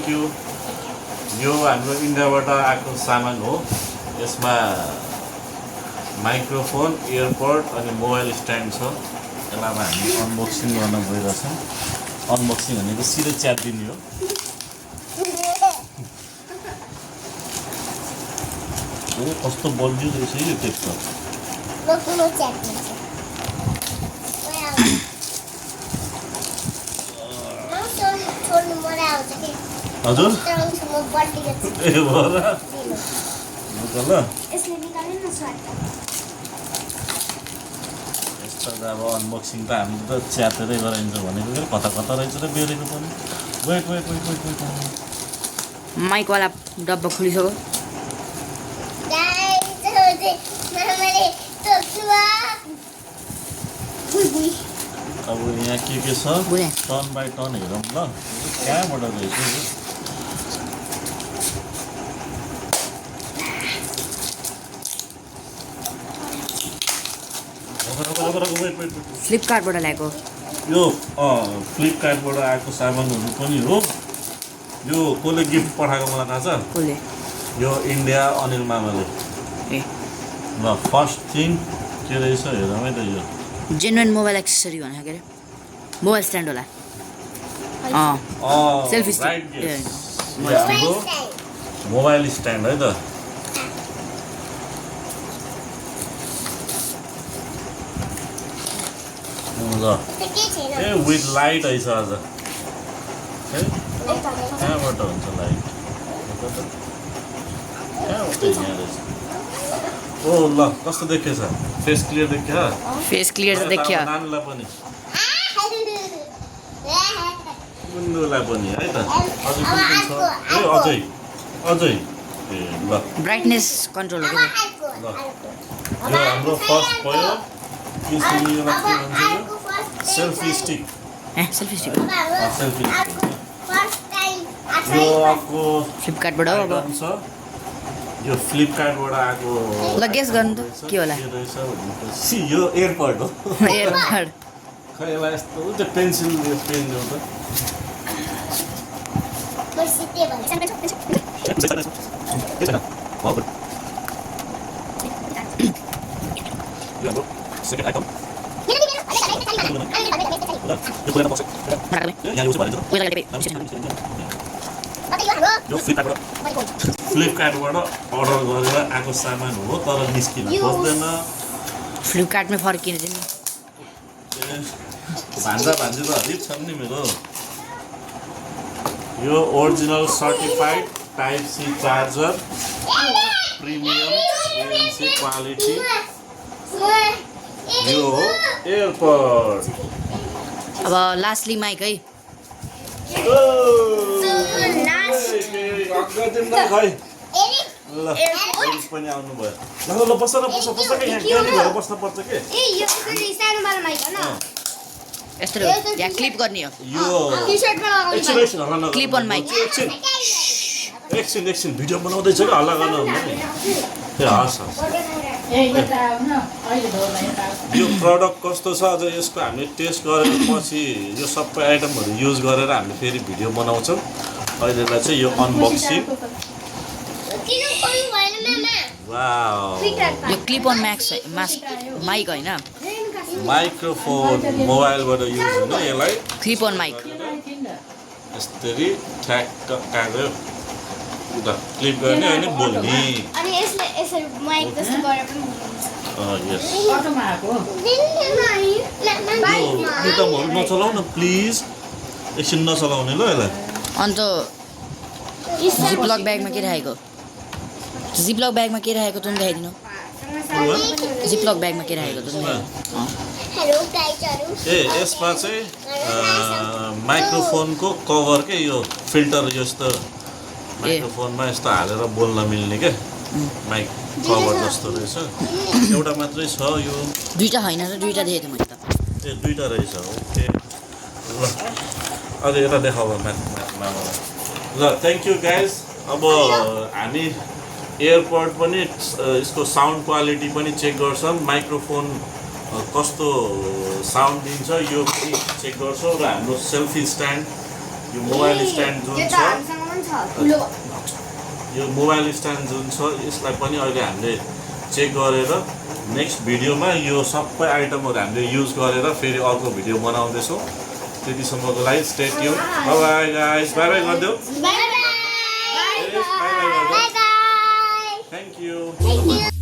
You yo हाम्रो इन्डियाबाट आएको सामान हो यसमा माइक्रोफोन एयरपोर्ट अनि मोबाइल स्ट्यान्ड छ यसलाई हामी अनबक्सिङ गर्न गइरहेछौँ अनबक्सिङ भनेको सिधै च्यातिदिने हो कस्तो बलियो रहेछ यो टेक्सचर हजुर ए भएर ल यस्तो अब अनबक्सिङ त हामी त च्यातेरै गराइन्छ भनेको क्या कता कता रहेछ र बेरेको पनि wait wait wait wait wait माइकवाला डब्बा खुलिसक्यो अब यहाँ के छ टर्न बाई टर्न हेरौँ ल कहाँबाट रहेछ फ्लिपकार्टबाट ल्याएको यो फ्लिपकार्टबाट आएको सामानहरू पनि हो यो कसले गिफ्ट पठाएको मलाई थाहा छ कसले यो इन्डिया अनिल मामाले ए ल फर्स्ट थिङ के रहेछ हेरौँ है त यो जेन्युन मोबाइल एक्सेसरी भनेको के अरे मोबाइल स्ट्यान्ड होला सेल्फी राइट मोबाइल स्ट्यान्ड है त ल ए विथ लाइट रहेछ आज है कहाँबाट हुन्छ लाइट कहाँबाट यहाँ रहेछ ओ ल कस्तो देखेछ फेस क्लियर देखियो फेस क्लियर त देखियो नानीलाई पनि बुन्नुलाई पनि है त अझै कुन छ ए अझै अझै ए ल ब्राइटनेस कन्ट्रोल हो ल यो हाम्रो फर्स्ट भयो त्यसरी यसलाई के भन्छ यो सेल्फी स्टिक ए सेल्फी स्टिक सेल्फी स्टिक यो अर्को फ्लिपकार्टबाट हो अब छ यो फ्लिपकार्टबाट आएको ल गेस गर्नु त के होला के रहेछ भनेपछि यो एयरपोर्ट हो एयरपोर्ट खै यसलाई यस्तो त्यो पेन्सिल यो पेन हो त यो हाम्रो सेकेन्ड आइटम यो फ्लिपकार्टबाट अर्डर गरेर आएको सामान हो तर निस्किन खोज्दैन फ्लिपकार्टमै फर्किने चाहिँ भान्जा भान्जी त हरिक छन् नि मेरो यो original certified type C charger premium ANC quality यो हो एयरपोर्ट अब लास्टली माइक है ल पनि आउनु भयो ल बस्छ न बस्छ बस्छ कि यहाँ ज्ञानी भएर बस्न पर्छ के यस्तो यहाँ क्लिप गर्ने हो यो क्लिप अन माइक एकछिन भिडियो बनाउँदैछ कि हल्ला गर्न हुँदैन ए हस् हस् यो प्रडक्ट कस्तो छ अझ यसको हामीले टेस्ट गरेर पछि यो सबै आइटमहरू युज गरेर हामीले फेरि भिडियो बनाउँछौँ अहिलेलाई चाहिँ यो अनबक्सिङ यो क्लिप अन म्याक्स माइक होइन माइक्रोफोन मोबाइलबाट युज हुने यसलाई क्लिप अन माइक यसरी ठ्याक्क काट्यो उता क्लिप गर्ने होइन बोल्ने यस बुटमहरू नचलाउ न प्लिज एकछिन नचलाउने ल यसलाई अन्त जिपलक ब्यागमा के राखेको जिपलक ब्यागमा के राखेको तुम देखाइदिनु जिपलक ब्यागमा के राखेको तुम ए यसमा चाहिँ माइक्रोफोनको कभर के यो फिल्टर जस्तो माइक्रोफोनमा यस्तो हालेर बोल्न मिल्ने क्या माइक कभर जस्तो रहेछ एउटा मात्रै छ यो दुईटा होइन र दुईटा देखेको थिएँ मैले त ए दुईटा रहेछ ओके ल अझै यता देखाऊ मामालाई ल थ्याङ्क यू गाइज अब हामी एयरपोर्ट पनि यसको साउन्ड क्वालिटी पनि चेक गर्छौँ माइक्रोफोन कस्तो साउन्ड दिन्छ यो पनि चेक गर्छौँ र हाम्रो सेल्फी स्ट्यान्ड यो मोबाइल स्ट्यान्ड जुन छ यो मोबाइल स्ट्यान्ड जुन छ यसलाई पनि अहिले हामीले चेक गरेर नेक्स्ट भिडियोमा यो सबै आइटमहरू हामीले युज गरेर फेरि अर्को भिडियो बनाउँदैछौँ त्यतिसम्मको लागि stay tune bye bye guys bye bye गरिदेऊ Bye bye. Thank you